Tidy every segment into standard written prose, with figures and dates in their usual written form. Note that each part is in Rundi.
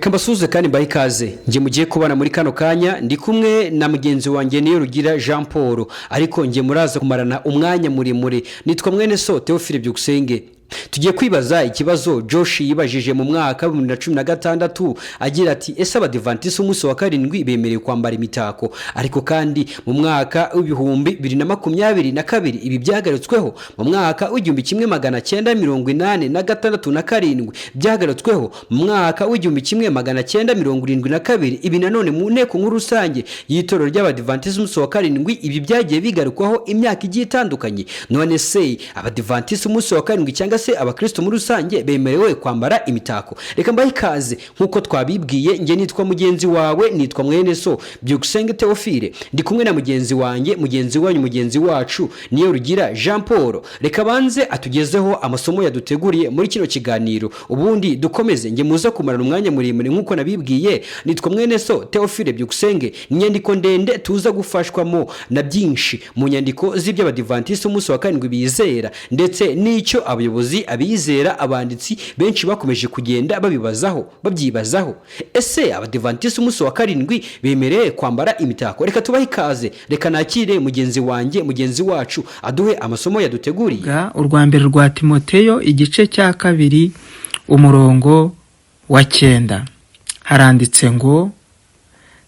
Reka mbasuhuze kandi mbahe ikaze. Njye mugiye kubana muri kano kanya, ndi kumwe na mugenzi wanjye niyo Rugira Jean Paul, ariko njye muraza kumarana umwanya muremure nitwa mwene so Theophile Byukusenge. Tugiye kwibaza ikibazo Josh yibajije mu mwaka wa 2016 agira ati: "Ese Abadivantisiti umunsi wa karindwi bemerewe kwambara imitako?" Ariko kandi mu mwaka wa 2022 ibi byagarutsweho, mu mwaka wa 1986 na karindwi byagarutsweho, mu mwaka wa 1972 ibi nanone mu nteko nkuru rusange y'itorero ry'Abadivantisiti umunsi wa karindwi ibi byagiye bigarukwaho imyaka igiye itandukanye. None se Abadivantisiti umunsi wa karindwi cyangwa se abakristo muri rusange bemerewe kwambara imitako? Reka mbahe ikaze. Nk'uko twabibwiye, njye nitwa mugenzi wawe, nitwa mwene so Byukusenge Theophile, ndi kumwe na mugenzi wanjye, mugenzi wanyu, mugenzi wacu niyo Rugira Jean Paul. Reka banze atugezeho amasomo yaduteguriye muri kino kiganiro, ubundi dukomeze. Njye muza kumarana umwanya muremure nk'uko nabibwiye nitwa mwene so Theophile Byukusenge. Inyandiko ndende tuza gufashwamo na byinshi mu nyandiko z'iby'Abadivantisiti umunsi wa karindwi bizera, ndetse n'icyo abayobozi, abizera, abanditsi benshi bakomeje kugenda babibazaho, babyibazaho. Ese Abadivantisiti umunsi wa karindwi bemerewe kwambara imitako? Reka tubahe ikaze. Reka nakire mugenzi wanjye, mugenzi wacu, aduhe amasomo yaduteguriye. Urwa mbere rwa Timoteyo, igice cya kabiri, umurongo wa 9, haranditse ngo: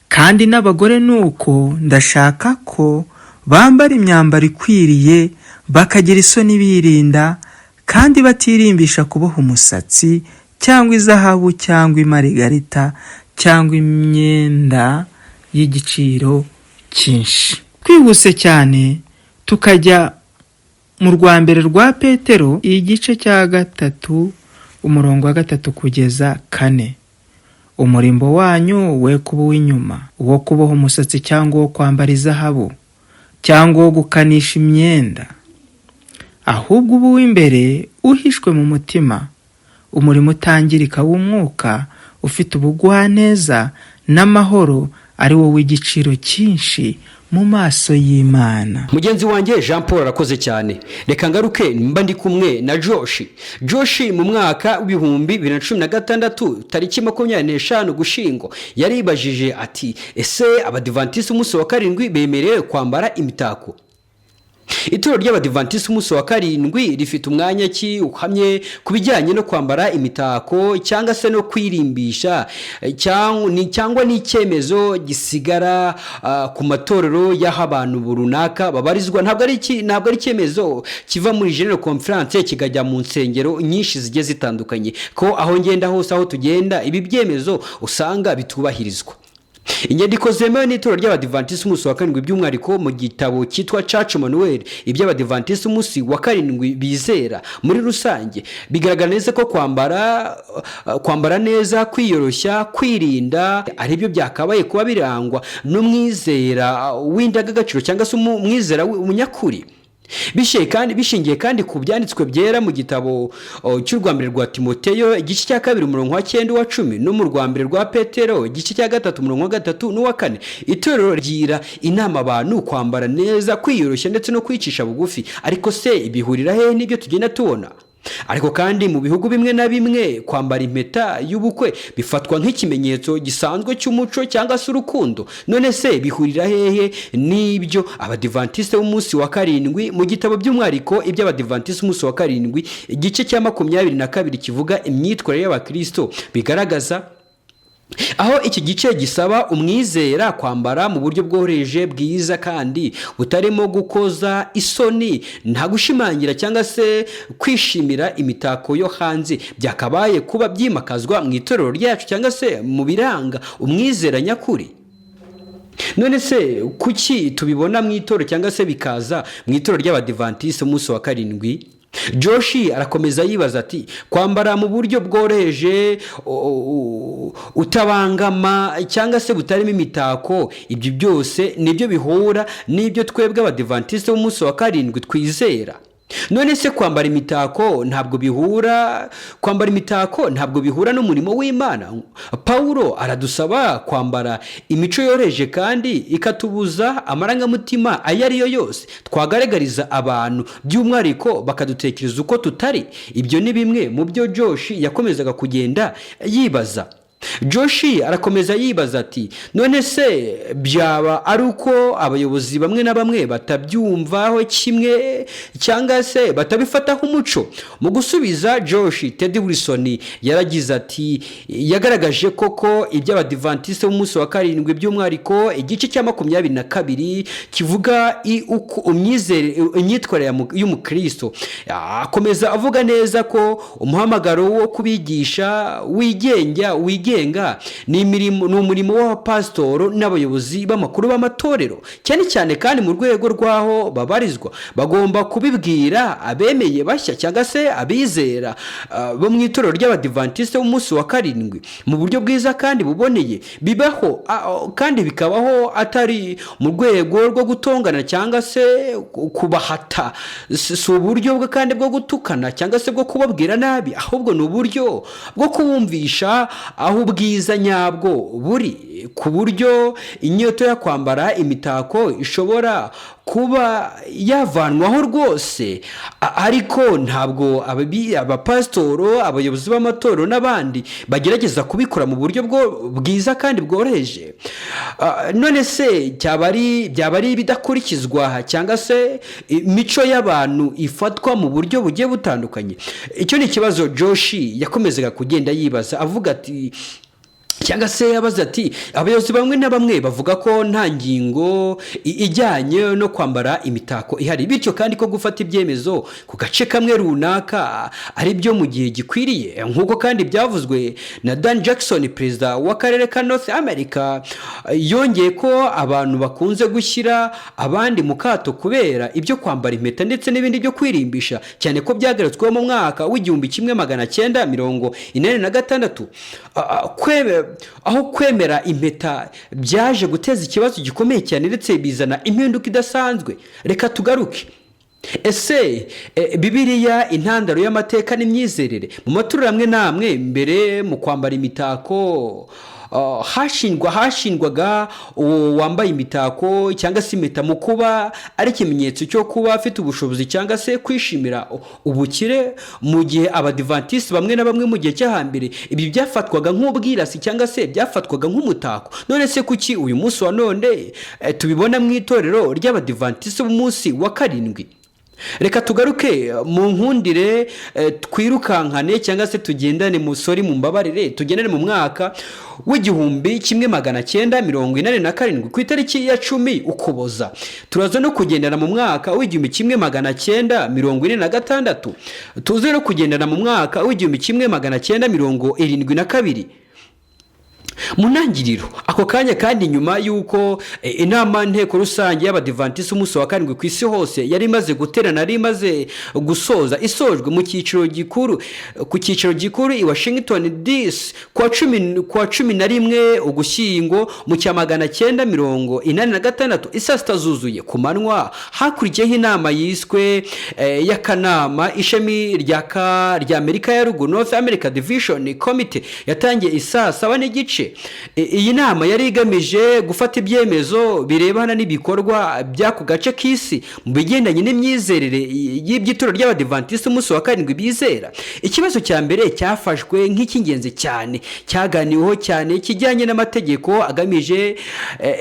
"Kandi n'abagore ni uko, ndashaka ko bambara imyambaro ikwiriye, bakagira isoni birinda, kandi batirimbisha kuboha umusatsi cyangwa izahabu cyangwa imarigarita cyangwa imyenda y'igiciro cyinshi." Twihuse cyane tukajya mu rwa mbere rwa Petero, igice cya gatatu, umurongo wa 3 kugeza 4: "Umurimbo wanyu we kuba uw'inyuma, uwo kuboha umusatsi cyangwa uwo kwambara izahabu cyangwa uwo gukanisha imyenda, ahubwo uba uw'imbere uhishwe mu mutima, umurimo utangirika w'umwuka ufite ubugwaneza n'amahoro, ari wo w'igiciro cyinshi mu maso y'Imana." Mugenzi wanjye Jean Paul arakoze cyane. Reka ngaruke mba ndi kumwe na Josh. Josh mu mwaka wa 2016 tariki 25 Gushyingo yaribajije ati: "Ese Abadivantisiti umunsi wa karindwi bemerewe kwambara imitako?" Itorero ry'Abadivantisiti umunsi wa karindwi rifite umwanya ki uhamye ku bijyanye no kwambara imitako cyangwa se no kwirimbisha, cyangwa n'icyemezo gisigara ku matorero y'aho abantu runaka babarizwa? Ntabwo ari icyemezo kiva muri General Conference kikajya mu nsengero nyinshi zigiye zitandukanye, ko aho ngenda hose, aho tugenda, ibi byemezo usanga bitubahirizwa. Inyandiko zemewe n'itorero ry'Abadivantisiti umunsi wa karindwi, by'umwihariko mu gitabo cyitwa Church Manual, iby'Abadivantisiti umunsi wa karindwi bizera muri rusange, bigaragara neza ko kwambara neza, kwiyoroshya, kwirinda aribyo byakabaye kuba birangwa n'umwizera w'indangagaciro cyangwa se umwizera w'umunyakuri. Kandi bishingiye kandi ku byanditswe byera mu gitabo cy'urwa mbere rwa Timoteyo, igice cya kabiri, umurongo wa 9, wa 10, no mu rwa mbere rwa Petero, igice cya gatatu, umurongo wa 3 n'uwa 4, itorero rigira inama abantu kwambara neza, kwiyoroshya ndetse no kwicisha bugufi. Ariko se bihurira hehe n'ibyo tugenda tubona? Ariko kandi mu bihugu bimwe na bimwe kwambara impeta y'ubukwe bifatwa nk'ikimenyetso gisanzwe cy'umuco cyangwa se urukundo. None se bihurira hehe n'ibyo Abadivantisite b'umunsi wa karindwi mu gitabo by'umwihariko iby'Abadivantisite umunsi wa karindwi, igice cya 22 kivuga imyitwarire y'abakristo bigaragaza, aho iki gice gisaba umwizera kwambara mu buryo bworoheje, bwiza kandi butarimo gukoza isoni, nta gushimangira cyangwa se kwishimira imitako yo hanze byakabaye kuba byimakazwa mu itorero ryacu cyangwa se mu biranga umwizera nyakuri? None se kuki tubibona mu itorero cyangwa se bikaza mu itorero ry'Abadivantisite umunsi wa karindwi? Joshi arakomeza yibaza ati: "Kwambara mu buryo bworoheje, utabangama cyangwa se butarimo imitako, ibyo byose nibyo bihura n'ibyo twebwe Abadivantisite b'umunsi wa karindwi twizera? None se kwambara imitako ntabwo bihura n'umurimo w'Imana? Pawulo aradusaba kwambara imico yoroheje kandi ikatubuza amarangamutima ayo ari yo yose twagaragariza abantu, by'umwihariko bakadutekereza uko tutari." Ibyo ni bimwe mu byo Josh yakomezaga kugenda yibaza. Joshi arakomeza yibaza ati: "None se byaba ari uko abayobozi bamwe na bamwe batabyumvaho kimwe cyangwa se batabifataho umuco?" Mu gusubiza Joshi, Ted Wilson yaragize ati: yagaragaje koko iby'Abadivantisite b'umunsi wa karindwi, by'umwihariko igice cya 22 kivuga uko imyitwarire y'umukristo. Akomeza avuga neza ko umuhamagaro wo kubigisha wigenga ni umurimo w'abapasitoro n'abayobozi b'amakuru b'amatorero, cyane cyane kandi mu rwego rw'aho babarizwa. Bagomba kubibwira abemeye bashya cyangwa se abizera bo mu itorero ry'Abadivantisite b'umunsi wa karindwi mu buryo bwiza kandi buboneye bibaho, kandi bikabaho atari mu rwego rwo gutongana cyangwa se kubahata. Si uburyo bwe kandi bwo gutukana cyangwa se bwo kubabwira nabi, ahubwo ni uburyo bwo kubumvisha aho ubwiza nyabwo buri, ku buryo inyota yo kwambara imitako ishobora kuba yavanwaho rwose. Ariko ntabwo abapasitoro, abayobozi b'amatorero n'abandi bagerageza kubikora mu buryo bwiza kandi bworoheje. None se byaba ari ibidakurikizwa cyangwa se imico y'abantu ifatwa mu buryo bugiye butandukanye? Icyo ni ikibazo Joshi yakomezaga kugenda yibaza, avuga ati cyangwa se yabaza ati: "Abayobozi bamwe na bamwe bavuga ko nta ngingo ijyanye no kwambara imitako ihari, bityo kandi ko gufata ibyemezo ku gace kamwe runaka ari byo mu gihe gikwiriye, nk'uko kandi byavuzwe na Dan Jackson, perezida w'akarere ka North America." Yongeye ko abantu bakunze gushyira abandi mu kato kubera ibyo kwambara impeta ndetse n'ibindi byo kwirimbisha, cyane ko byagarutsweho mu mwaka w'1986, aho kwemera impeta byaje guteza ikibazo gikomeye cyane ndetse bizana impinduka idasanzwe. Reka tugaruke. Ese Bibiliya, intandaro y'amateka n'imyizerere? Mu matorero amwe n'amwe mbere, mu kwambara imitako, hashingwaga uwo wambaye imitako cyangwa se impeta mu kuba ari ikimenyetso cyo kuba afite ubushobozi cyangwa se kwishimira ubukire, mu gihe Abadivantisiti bamwe na bamwe mu gihe cyo hambere ibi byafatwaga nk'ubwirasi cyangwa se byafatwaga nk'umutako. None se kuki uyu munsi wa none tubibona mu itorero ry'Abadivantisiti b'umunsi wa karindwi? Reka tugaruke mu nkundire, twirukankane cyangwa se tugendane, musori mu mbabarire, tugendane mu mwaka w'1987 ku itariki ya 10 Ukuboza. Turaza no kugendana mu mwaka w'1946, tuze no kugendana mu mwaka w'1972. Mu ntangiriro ako kanya kandi, nyuma y'uko inama nteko rusange y'Abadivantisiti umunsi wa karindwi ku isi hose yari imaze guterana, yari imaze gusoza, isojwe mu cyiciro gikuru ku cyicaro gikuru i Washington DC kuwa 11 Ugushyingo mu cya 986 isaa sita zuzuye ku manywa, hakurikiyeho inama yiswe y'akanama ishami rya Amerika ya Ruguru, North America Division Committee, yatangiye isaa saba n'igice. Iyi nama yari igamije gufata ibyemezo birebana n'ibikorwa by'ako gace k'isi mu bigendanye n'imyizerere y'iby'itorero ry'Abadivantisiti umunsi wa karindwi bizera. Ikibazo cya mbere cyafashwe nk'icy'ingenzi cyane, cyaganiweho cyane, kijyanye n'amategeko agamije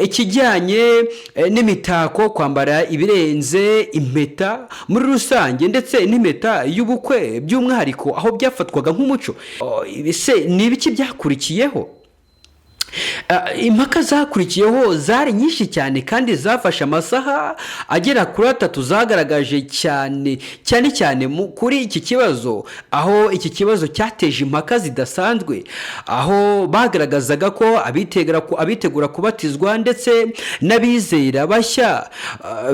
ikijyanye n'imitako, kwambara ibirenze impeta muri rusange ndetse n'impeta y'ubukwe by'umwihariko, aho byafatwaga nk'umuco. Ese ni ibiki byakurikiyeho? Impaka zakurikiyeho zari nyinshi cyane kandi zafashe amasaha agera kuri atatu. Zagaragaje cyane cyane cyane kuri iki kibazo, aho iki kibazo cyateje impaka zidasanzwe, aho bagaragazaga ko abitegura kubatizwa ndetse n'abizera bashya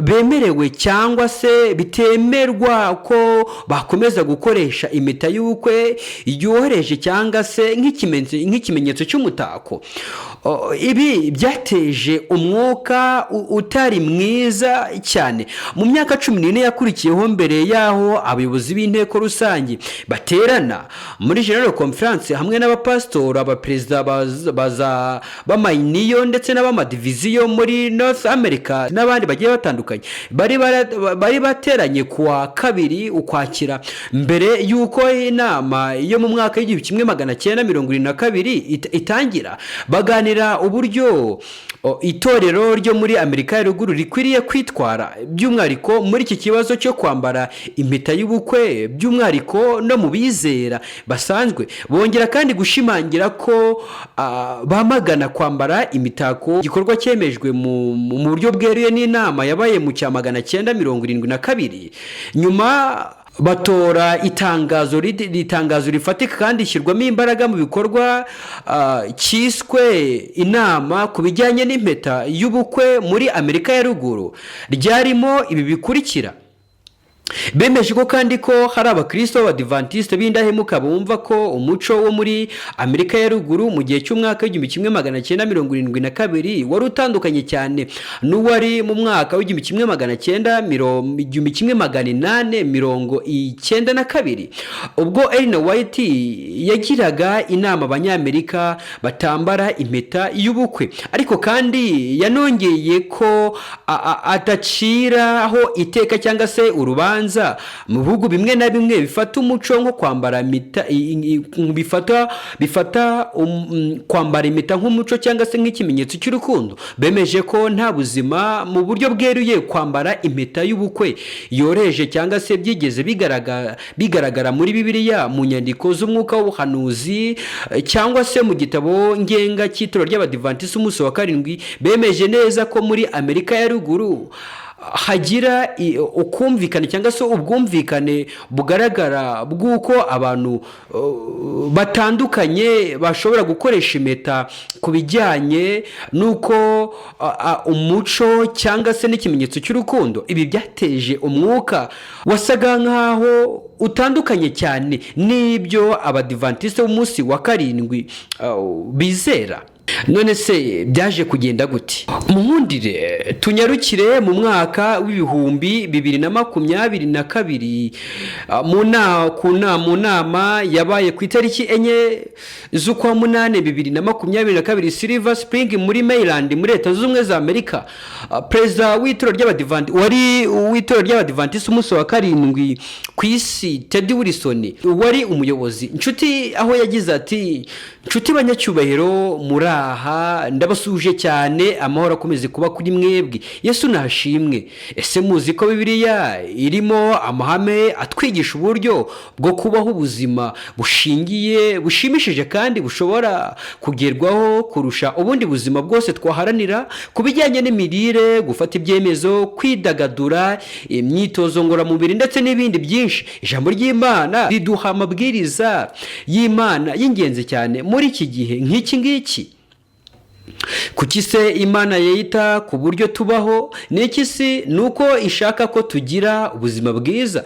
bemerewe cyangwa se bitemerwa ko bakomeza gukoresha impeta y'ubukwe yoroheje cyangwa se nk'ikimenyetso cy'umutako. Ibi byateje umwuka utari mwiza cyane. Mu myaka 14 yakurikiyeho, mbere y'aho abayobozi b'inteko rusange baterana muri General Conference hamwe n'abapasitori, abaperezida baza b'amayiniyo ndetse n'abamadiviziyo muri North America n'abandi bagiye batandukanye bari bateranye ku wa 2 Ukwakira, mbere y'uko inama yo mu mwaka w'1972 itangira, baganira uburyo itorero ryo muri Amerika ya Ruguru rikwiriye kwitwara, by'umwihariko muri iki kibazo cyo kwambara impeta y'ubukwe, by'umwihariko no mu bizera basanzwe. Bongera kandi gushimangira ko bamagana kwambara imitako, igikorwa cyemejwe mu buryo bweruye n'inama yabaye mu cya 972. Nyuma batora itangazo rifatika kandi ishyirwamo imbaraga mu bikorwa, cyiswe Inama ku bijyanye n'impeta y'ubukwe muri Amerika ya Ruguru. Ryarimo ibi bikurikira: bemeje ko kandi ko hari abakristo b'Abadivantisite b'indahemuka bumva ko umuco wo muri Amerika ya Ruguru mu gihe cy'umwaka w'1972 wari utandukanye cyane n'uwari mu mwaka w'1892, ubwo Ellen White yagiraga inama Abanyamerika batambara impeta y'ubukwe. Ariko kandi yanongeye ko adaciraho iteka cyangwa se urubanza mu bihugu bimwe na bimwe bifata umuco nko kwambara impeta, bifata kwambara impeta nk'umuco cyangwa se nk'ikimenyetso cy'urukundo. Bemeje ko nta buzima mu buryo bweruye kwambara impeta y'ubukwe yoroheje cyangwa se byigeze bigaragara muri Bibiliya, mu nyandiko z'umwuka w'ubuhanuzi, cyangwa se mu gitabo ngenga cy'itorero ry'Abadivantisiti umunsi wa karindwi. Bemeje neza ko muri Amerika ya Ruguru hagira ukumvikane cyangwa se ubwumvikane bugaragara bw'uko abantu batandukanye bashobora gukoresha impeta ku bijyanye n'uko umuco cyangwa se n'ikimenyetso cy'urukundo. Ibi byateje umwuka wasaga nk'aho utandukanye cyane n'ibyo Abadivantisite b'umunsi wa karindwi bizera. None se byaje kugenda gute? Munkundire tunyarukire mu mwaka w'2022, mu nama yabaye ku itariki 4 z'ukwa munani 2022, Silver Spring muri Maryland, muri Leta Zunze Ubumwe za Amerika. Perezida w'itorero ry'Abadivanti, wari uw'itorero ry'Abadivantisiti umunsi wa karindwi ku isi, Ted Wilson wari umuyobozi, inshuti, aho yagize ati: "Nshuti banyacyubahiro muri aha, ndabasuhuje cyane, amahoro akomeze kuba kuri mwebwe, Yesu nashimwe. Ese muzi ko Bibiliya irimo amahame atwigisha uburyo bwo kubaho ubuzima bushingiye, bushimishije kandi bushobora kugerwaho kurusha ubundi buzima bwose twaharanira ku bijyanye n'imirire, gufata ibyemezo, kwidagadura, imyitozo ngororamubiri ndetse n'ibindi byinshi? Ijambo ry'Imana riduha amabwiriza y'Imana y'ingenzi cyane muri iki gihe nk'iki ngiki. Kuki se Imana yita ku buryo tubaho? Ni iki si ni uko ishaka ko tugira ubuzima bwiza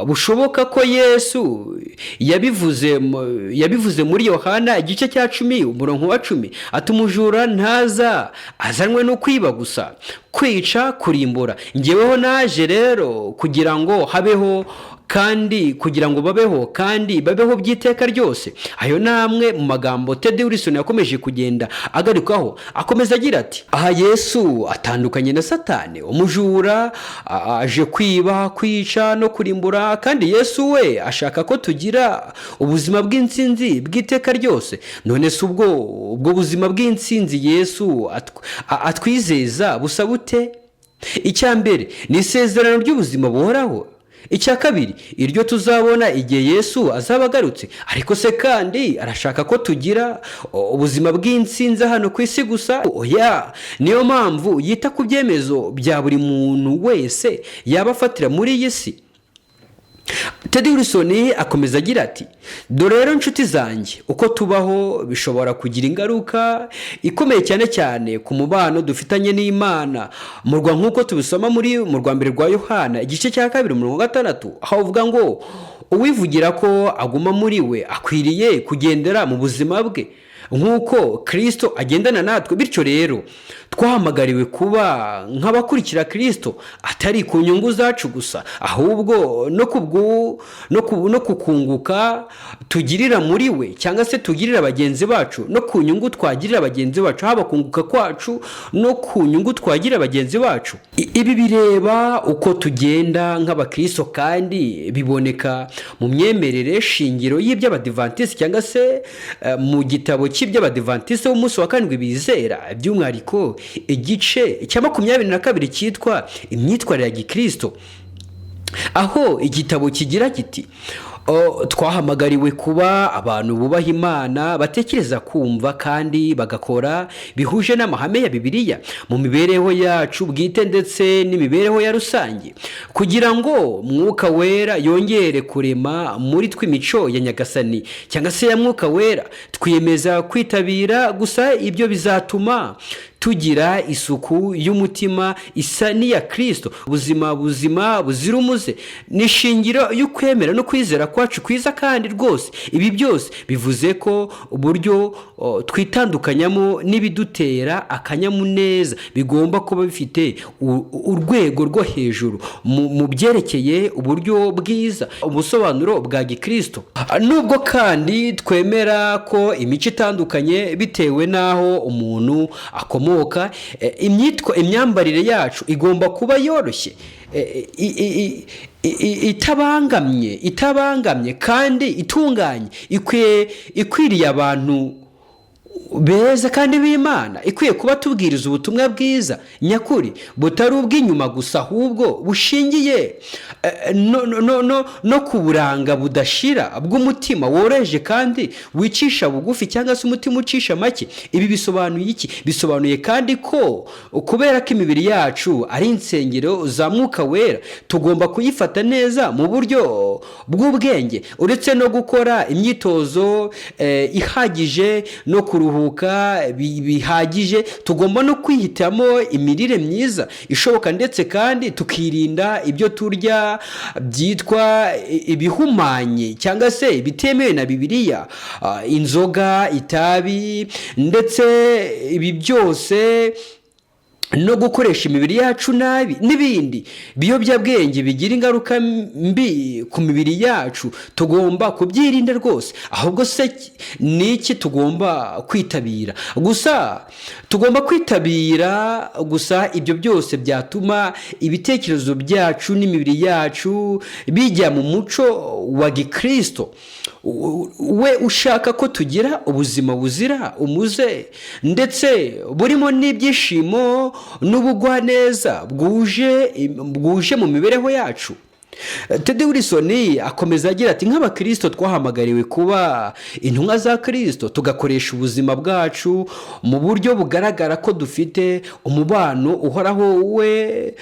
bushoboka." Ko Yesu yabivuze muri Yohana igice cya 10 umurongo wa 10, ati: "Umujura ntaza azanwe no kwiba gusa, kwica, kurimbura. Ngeweho naje rero kugira ngo habeho kandi kugira ngo babeho, kandi babeho by'iteka ryose." Ayo ni amwe mu magambo Ted Wilson yakomeje kugenda agarukaho. Akomeza agira ati: "Aha Yesu atandukanye na Satani umujura, aje kwiba, kwica no kurimbura, kandi Yesu we ashaka ko tugira ubuzima bw'intsinzi bw'iteka ryose. None se ubwo buzima bw'intsinzi Yesu atwizeza busa bute? Icya mbere ni isezerano ry'ubuzima buhoraho. Icya kabiri, iryo tuzabona igihe Yesu azaba agarutse. Ariko se kandi arashaka ko tugira ubuzima bw'intsinzi hano ku isi gusa? Oya, niyo mpamvu yita ku byemezo bya buri muntu wese yaba afatira muri iyi si." Ted Wilson akomeza agira ati: "Dore rero nshuti zanjye, uko tubaho bishobora kugira ingaruka ikomeye cyane cyane ku mubano dufitanye n'Imana murwa, nk'uko tubisoma muri mu rwa mbere rwa Yohana igice cya 2 umurongo wa 6, aho uvuga ngo: 'Uwivugira ko aguma muri we akwiriye kugendera mu buzima bwe.'" Nk'uko Kirisito agendana natwe, bityo rero twahamagariwe kuba nk'abakurikira Kirisito, atari ku nyungu zacu gusa, ahubwo no kukunguka tugirira muri we cyangwa se tugirira bagenzi bacu, no ku nyungu twagirira bagenzi bacu, haba kunguka kwacu no ku nyungu twagirira bagenzi bacu. Ibi bireba uko tugenda nk'abakirisito, kandi biboneka mu myemerere shingiro y'iby'Abadivantisiti cyangwa se mu gitabo cy'iby'Abadivantisiti b'umunsi wa karindwi bizera, by'umwihariko igice cya 22 cyitwa "Imyitwarire ya Gikirisito", aho igitabo kigira kiti: "Twahamagariwe kuba abantu bubaha Imana, batekereza, kumva kandi bagakora bihuje n'amahame ya Bibiliya mu mibereho yacu bwite ndetse n'imibereho ya rusange, kugira ngo Mwuka Wera yongere kurema muri twe imico ya Nyagasani cyangwa se ya Mwuka Wera. Twiyemeza kwitabira gusa ibyo bizatuma tugira isuku y'umutima isa n'iya Kirisito, ubuzima buzima buzira umuze ni ishingiro y'ukwemera no kwizera kwacu kwiza. Kandi rwose ibi byose bivuze ko uburyo twitandukanyamo n'ibidutera akanyamuneza bigomba kuba bifite urwego rwo hejuru mu byerekeye uburyo bwiza, ubusobanuro bwa gikirisito. Nubwo kandi twemera ko imico itandukanye bitewe n'aho umuntu akomoka, imyambarire yacu igomba kuba yoroshye, itabangamye kandi itunganye, ikwiriye abantu beza kandi b'Imana, ikwiye kuba tubwiriza ubutumwa bwiza nyakuri, butari ubw'inyuma gusa, ahubwo bushingiye no ku buranga budashira bw'umutima woroheje kandi wicisha bugufi, cyangwa se umutima ucisha make. Ibi bisobanuye iki? Bisobanuye kandi ko kubera ko imibiri yacu ari insengero za Mwuka Wera, tugomba kuyifata neza mu buryo bw'ubwenge. Uretse no gukora imyitozo ihagije no kuruhuka bihagije, tugomba no kwihitamo imirire myiza ishoboka, ndetse kandi tukirinda ibyo turya byitwa ibihumanye cyangwa se bitemewe na Bibiliya, inzoga, itabi, ndetse ibi byose no gukoresha imibiri yacu nabi n'ibindi biyobyabwenge bigira ingaruka mbi ku mibiri yacu, tugomba kubyirinda rwose. Ahubwo se ni iki tugomba kwitabira gusa? Tugomba kwitabira gusa ibyo byose byatuma ibitekerezo byacu n'imibiri yacu bijya mu muco wa gikirisito, we ushaka ko tugira ubuzima buzira umuze, ndetse burimo n'ibyishimo n'ubugwaneza bwuje mu mibereho yacu." Ted Wilson akomeza agira ati: "Nk'abakirisito twahamagariwe kuba intumwa za Kirisito, tugakoresha ubuzima bwacu mu buryo bugaragara ko dufite umubano uhoraho we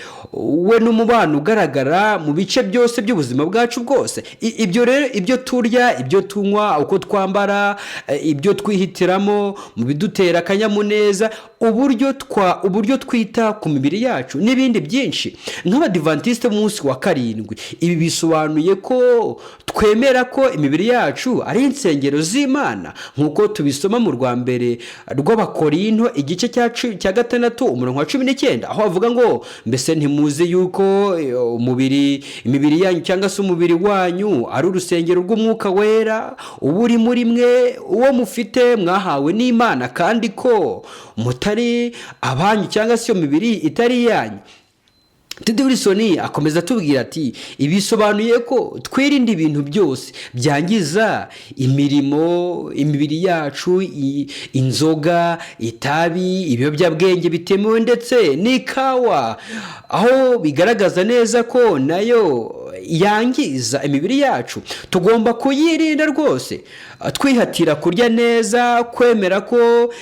n'umubano ugaragara mu bice byose by'ubuzima bwacu bwose. Ibyo rero, ibyo turya, ibyo tunywa, uko twambara, ibyo twihitiramo mu bidutera akanyamuneza, uburyo twita ku mibiri yacu n'ibindi byinshi. Nk'Abadivantisite b'umunsi wa karindwi, ibi bisobanuye ko twemera ko imibiri yacu ari insengero z'Imana, nk'uko tubisoma mu rwa mbere rw'Abakorinto, igice cya 6, umurongo wa 19, aho bavuga ngo: 'Mbese ntimuzi yuko imibiri yanyu cyangwa se umubiri wanyu ari urusengero rw'Umwuka Wera uba uri muri mwe, uwo mufite mwahawe n'Imana, kandi ko mutari abanyu, cyangwa se iyo mibiri itari iyanyu?'" Ted Wilson akomeza atubwira ati: "Ibisobanuye ko twirinda ibintu byose byangiza imibiri yacu, inzoga, itabi, ibiyobyabwenge bitemewe, ndetse n'ikawa, aho bigaragaza neza ko nayo yangiza imibiri yacu. Tugomba kuyirinda rwose, twihatira kurya neza, kwemera ko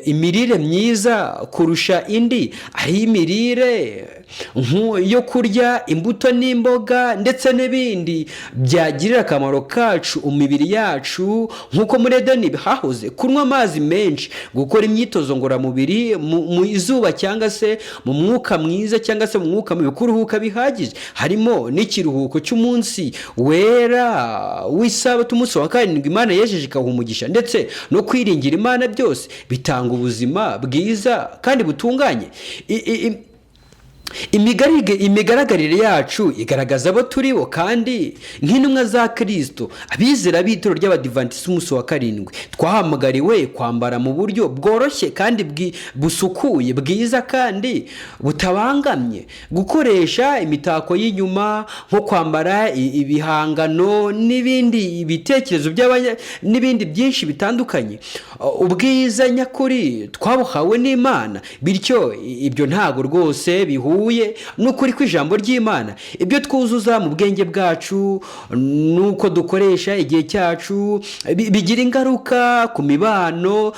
imirire myiza kurusha indi ari imirire nk'uko yo kurya imbuto n'imboga ndetse n'ibindi byagirira akamaro kacu umubiri yacu, nk'uko muri Edeni hahoze, kunywa amazi menshi, gukora imyitozo ngororamubiri mu izuba cyangwa se mu mwuka mwiza cyangwa se mu mwuka mubi, kuruhuka bihagije, harimo n'ikiruhuko cy'umunsi wera w'isabato, umunsi wa karindwi Imana yejeje ikawuha umugisha, ndetse no kwiringira Imana, byose bitanga ubuzima bwiza kandi butunganye. Imigaragarire yacu igaragaza abo turi bo, kandi nk'intumwa za Kirisito, abizera b'itorero ry'Abadivantisiti umunsi wa karindwi, twahamagariwe kwambara mu buryo bworoshye kandi busukuye, bwiza kandi butabangamye, gukoresha imitako y'inyuma nko kwambara ibihangano n'ibindi bitekerezo n'ibindi byinshi bitandukanye. Ubwiza nyakuri twabuhawe n'Imana, bityo ibyo ntabwo rwose bihuye n'ukuri kw'ijambo ry'Imana. Ibyo twuzuza mu bwenge bwacu n'uko dukoresha igihe cyacu bigira ingaruka ku mibano,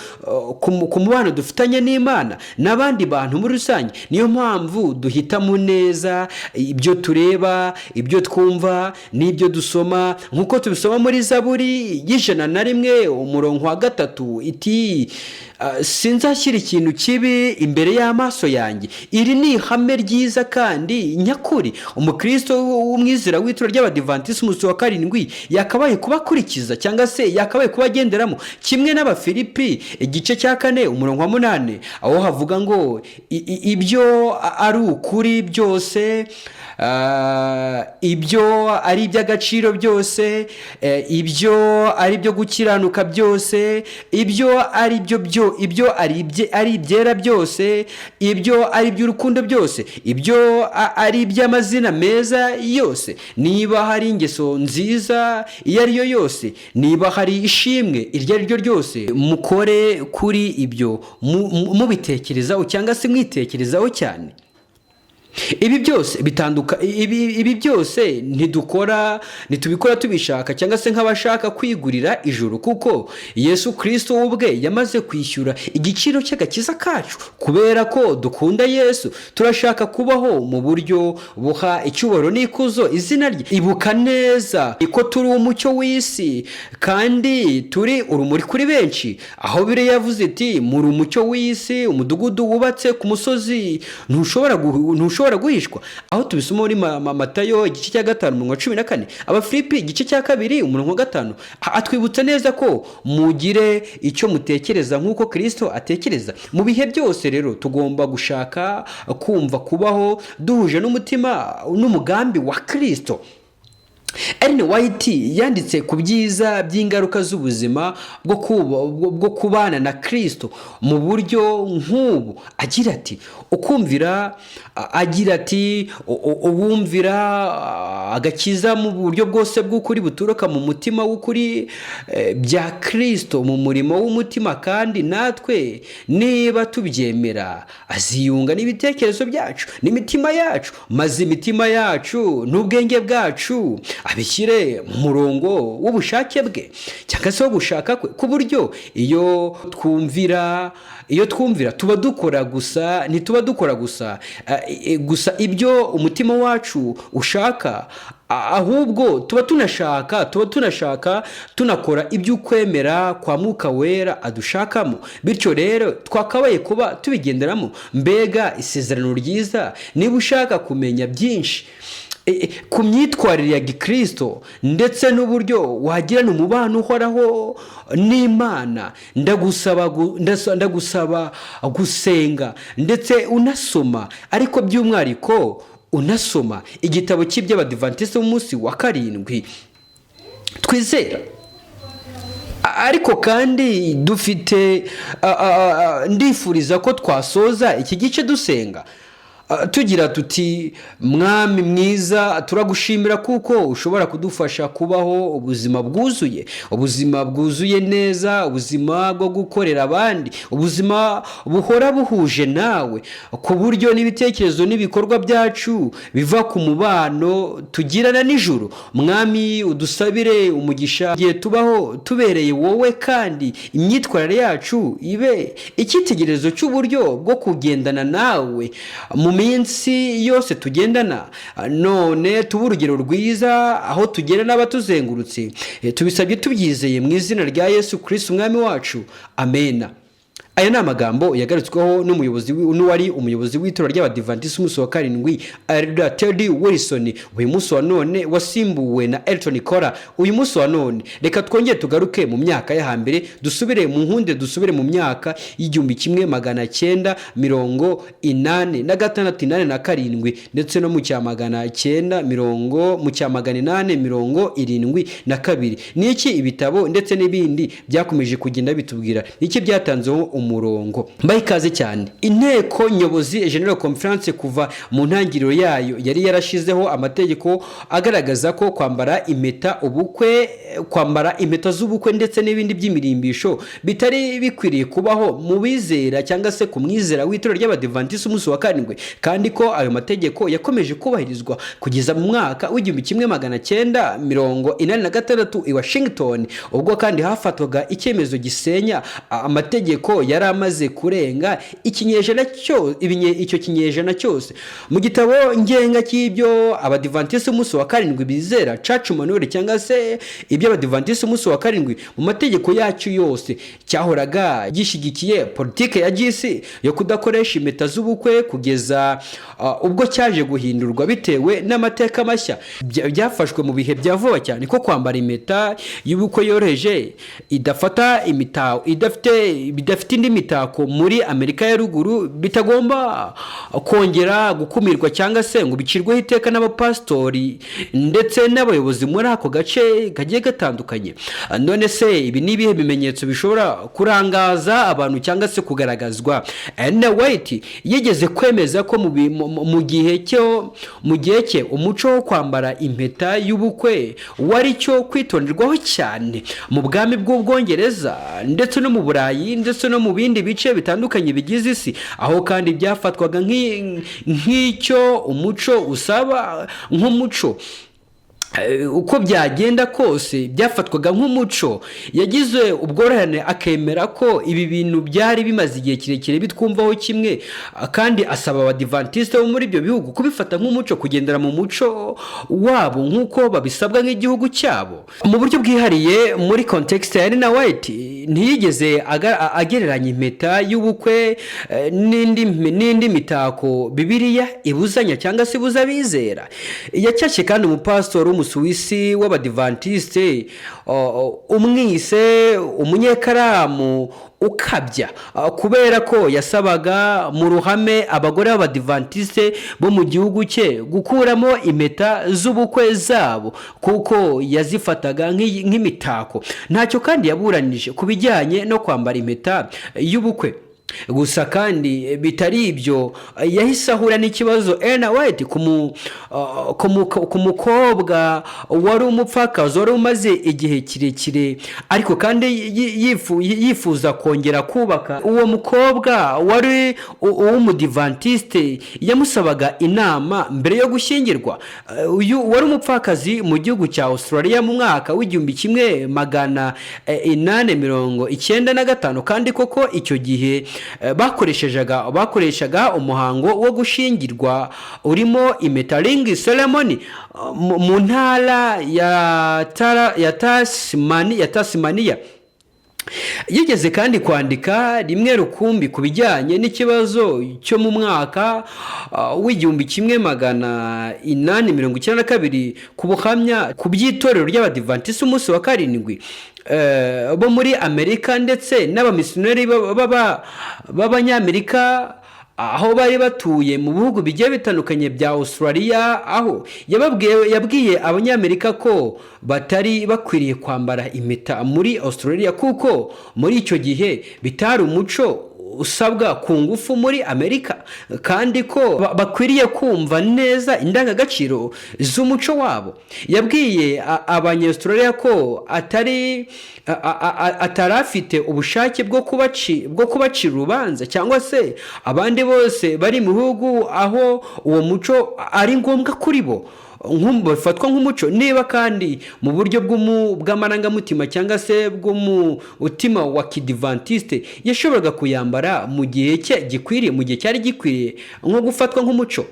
ku mubano dufitanye n'Imana n'abandi bantu muri rusange. Niyo mpamvu duhitamo neza ibyo tureba, ibyo twumva n'ibyo dusoma, nk'uko tubisoma muri Zaburi y'101 umurongo wa 3 iti: "Sinzashyira ikintu kibi imbere y'amaso yanjye." Iri ni ihame ryiza kandi nyakuri umukristo w'umwizera w'itorero ry'Abadivantisiti umunsi wa karindwi yakabaye kuba akurikiza cyangwa se yakabaye kuba agenderamo, kimwe n'Abafilipi igice cya 4 umurongo wa 8, aho havuga ngo ibyo ari ukuri byose, ibyo ari iby'agaciro byose, ibyo ari ibyo gukiranuka byose, ibyo ari byo byo, ibyo ari ibyera byose, ibyo ari iby'urukundo byose, ibyo ari iby'amazina meza yose, niba hari ingeso nziza iyo ari yo yose, niba hari ishimwe iryo ari ryo ryose, mukore kuri ibyo mubitekerezaho cyangwa se mwitekerezaho cyane. Ibi byose bitanduka, ibi byose ntidukora, ntitubikora tubishaka cyangwa se nk'abashaka kwigurira ijuru, kuko Yesu Kirisito ubwe yamaze kwishyura igiciro cy'agakiza kacu. Kubera ko dukunda Yesu, turashaka kubaho mu buryo buha icyubahiro n'ikuzo izina rye. Ibuka neza ko turi umucyo w'isi kandi turi urumuri kuri benshi, aho Bibiliya yavuze iti: "Muri umucyo w'isi, umudugudu wubatse ku musozi ntushobora guhishwa", aho tubisoma muri Matayo igice cya 5 umurongo wa 14. Abafilipi igice cya 2 umurongo wa 5 atwibutsa neza ko mugire icyo mutekereza nk'uko Kirisito atekereza. Mu bihe byose rero tugomba gushaka kumva kubaho duhuje n'umutima n'umugambi wa Kirisito. Ellen White yanditse ku byiza by'ingaruka z'ubuzima bwo kubana na Kirisito mu buryo nk'ubu, agira ati: ukumvira, agira ati: "Uwumvira agakiza mu buryo bwose bw'ukuri buturuka mu mutima w'ukuri bya Kirisito mu murimo w'umutima, kandi natwe niba tubyemera, aziyunga n'ibitekerezo byacu n'imitima yacu, maze imitima yacu n'ubwenge bwacu abishyire mu murongo w'ubushake bwe cyangwa se wo gushaka kwe, ku buryo iyo twumvira tuba dukora gusa, ntituba dukora gusa ibyo umutima wacu ushaka, ahubwo tuba tunashaka tunakora ibyo ukwemera kwa Mwuka Wera adushakamo. Bityo rero twakabaye kuba tubigenderamo." Mbega isezerano ryiza! Niba ushaka kumenya byinshi ku myitwarire ya gikristo ndetse n'uburyo wagirana umubano uhoraho n'Imana, ndagusaba gusenga ndetse unasoma, ariko by'umwihariko unasoma igitabo cy'iby'Abadivantisiti b'umunsi wa karindwi twizera. Ariko kandi dufite, ndifuriza ko twasoza iki gice dusenga, tugira tuti: "Mwami mwiza, turagushimira kuko ushobora kudufasha kubaho ubuzima bwuzuye, ubuzima bwuzuye neza, ubuzima bwo gukorera abandi, ubuzima buhora buhuje nawe, ku buryo n'ibitekerezo n'ibikorwa byacu biva ku mubano tugirana n'ijuru. Mwami, udusabire umugisha igihe tubaho tubereye wowe, kandi imyitwarire yacu ibe icyitegererezo cy'uburyo bwo kugendana nawe mu Minsi yose tugendana none, tuba urugero rwiza aho tugenda n'abatuzengurutse. Tubisabye tubyizeye mu izina rya Yesu Kristo Umwami wacu, amena. Aya ni amagambo yagarutsweho n'umuyobozi n'uwari umuyobozi w'itorero ry'Abadivantisiti umunsi wa karindwi, Elder Ted Wilson, uyu munsi wa none wasimbuwe na Elton Kora. Uyu munsi wa none reka twongere tugaruke mu myaka yo hambere, dusubire mu nkunde, dusubire mu myaka y'1986, 87, ndetse no mu cya magana cyenda mirongo mu cya 872. Ni iki ibitabo ndetse n'ibindi byakomeje kugenda bitubwira? Ni iki byatanzeho umurongo? Mbaye ikaze cyane. Inteko Nyobozi, General Conference, kuva mu ntangiriro yayo yari yarashizeho amategeko agaragaza ko kwambara impeta ubukwe, kwambara impeta z'ubukwe ndetse n'ibindi by'imirimbisho bitari bikwiriye kubaho mu bizera cyangwa se ku mwizera w'itorero ry'Abadivantisiti umunsi wa karindwi, kandi ko ayo mategeko yakomeje kubahirizwa kugeza mu mwaka w'1986 i Washington, ubwo kandi hafatwaga icyemezo gisenya amategeko yari amaze kurenga ikinyejana cyose, icyo kinyejana cyose. Mu gitabo ngenga cy'ibyo Abadivantisiti umunsi wa karindwi bizera, Church Manual, cyangwa se ibyo Abadivantisiti umunsi wa karindwi mu mategeko yacyo yose, cyahoraga gishyigikiye politike ya GC yo kudakoresha impeta z'ubukwe kugeza ubwo cyaje guhindurwa bitewe n'amateka mashya byafashwe mu bihe bya vuba cyane ko kwambara impeta y'ubukwe yoroheje idafata imitako, idafite indi mitako muri Amerika ya Ruguru bitagomba kongera gukumirwa cyangwa se ngo bicirweho iteka n'abapasitori ndetse n'abayobozi muri ako gace kagiye gatandukanye. None se ibi ni ibihe bimenyetso bishobora kurangaza abantu cyangwa se kugaragazwa? Ellen White yigeze kwemeza ko mu gihe cye umuco wo kwambara impeta y'ubukwe wari cyo kwitonderwaho cyane mu bwami bw'Ubwongereza ndetse no mu Burayi ndetse no mu bindi bice bitandukanye bigize isi, aho kandi byafatwaga nk'icyo umuco usaba, nk'umuco. Uko byagenda kose byafatwaga nk'umuco. Yagize ubworoherane akemera ko ibi bintu byari bimaze igihe kirekire bitwumvaho kimwe, kandi asaba Abadivantisite bo muri ibyo bihugu kubifata nk'umuco, kugendera mu muco wabo nk'uko babisabwa nk'igihugu cyabo. Mu buryo bwihariye, muri context ya Ellen White, ntiyigeze agereranya impeta y'ubukwe n'indi mitako Bibiliya ibuzanya cyangwa se ibuza abizera. Yacyashye kandi umupasitori w'Umusuwisi w'Abadivantisite umwise umunyekaramu ukabya, kubera ko yasabaga mu ruhame abagore b'Abadivantisite bo mu gihugu cye gukuramo impeta z'ubukwe zabo kuko yazifataga nk'imitako. Ntacyo kandi yaburanije ku bijyanye no kwambara impeta y'ubukwe gusa. Kandi bitari ibyo, yahise ahura n'ikibazo Ellen White ku mukobwa wari umupfakazi wari umaze igihe kirekire ariko kandi yifuza kongera kubaka. Uwo mukobwa wari uw'Umudivantisite yamusabaga inama mbere yo gushyingirwa. Uyu wari umupfakazi mu gihugu cya Australia mu mwaka w'1895, kandi koko icyo gihe bakoreshaga umuhango wo gushyingirwa urimo impeta, ring ceremony, mu ntara ya Tasmania. Yigeze kandi kwandika rimwe rukumbi ku bijyanye n'ikibazo cyo mu mwaka w'1892 ku buhamya ku by'itorero ry'Abadivantisiti umunsi wa karindwi bo muri Amerika ndetse n'abamisiyoneri b'Abanyamerika aho bari batuye mu bihugu bigiye bitandukanye bya Australia, aho yabwiye Abanyamerika ko batari bakwiriye kwambara impeta muri Australia kuko muri icyo gihe bitari umuco usabwa ku ngufu muri Amerika, kandi ko bakwiriye kumva neza indangagaciro z'umuco wabo. Yabwiye Abanyaustralia ko atari afite ubushake bwo kubacira urubanza cyangwa se abandi bose bari mu bihugu aho uwo muco ari ngombwa kuri bo. Bifatwa nk'umuco. Niba kandi mu buryo bw'amarangamutima cyangwa se bw'umutima wa kidivantiste yashoboraga kuyambara mu gihe cye gikwiriye, mu gihe cyari gikwiriye nko gufatwa nk'umuco.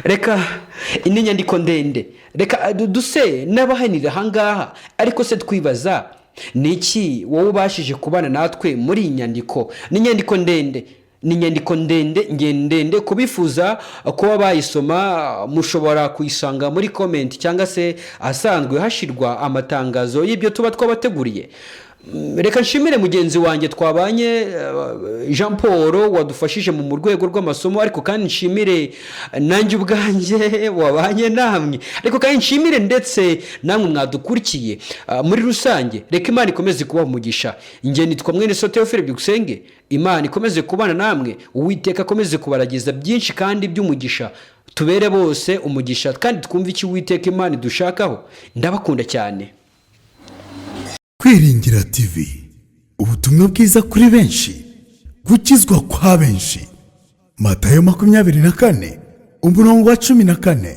Reka, ni inyandiko ndende, reka duse n'abahanira ahangaha. Ariko se twibaza, ni iki wowe ubashije kubana natwe muri iyi nyandiko? Ni inyandiko ndende, ni inyandiko ndende ndende. Kubifuza kuba bayisoma, mushobora kuyisanga muri comment cyangwa se ahasanzwe hashyirwa amatangazo y'ibyo tuba twabateguriye. Reka nshimire mugenzi wanjye twabanye, Jean Paul, wadufashije mu rwego rw'amasomo. Ariko kandi nshimire nanjye ubwanjye wabanye namwe. Ariko kandi nshimire ndetse namwe mwadukurikiye. Muri rusange, reka Imana ikomeze kubaha umugisha. Njye nitwa mwene so Theophile Byukusenge. Imana ikomeze kubana namwe, Uwiteka akomeze kubaragiza byinshi kandi by'umugisha. Tubere bose umugisha kandi twumve icyo Uwiteka Imana idushakaho. Ndabakunda cyane. Kwiringira TV, ubutumwa bwiza kuri benshi, gukizwa kwa benshi. Matayo 24 umurongo wa 14.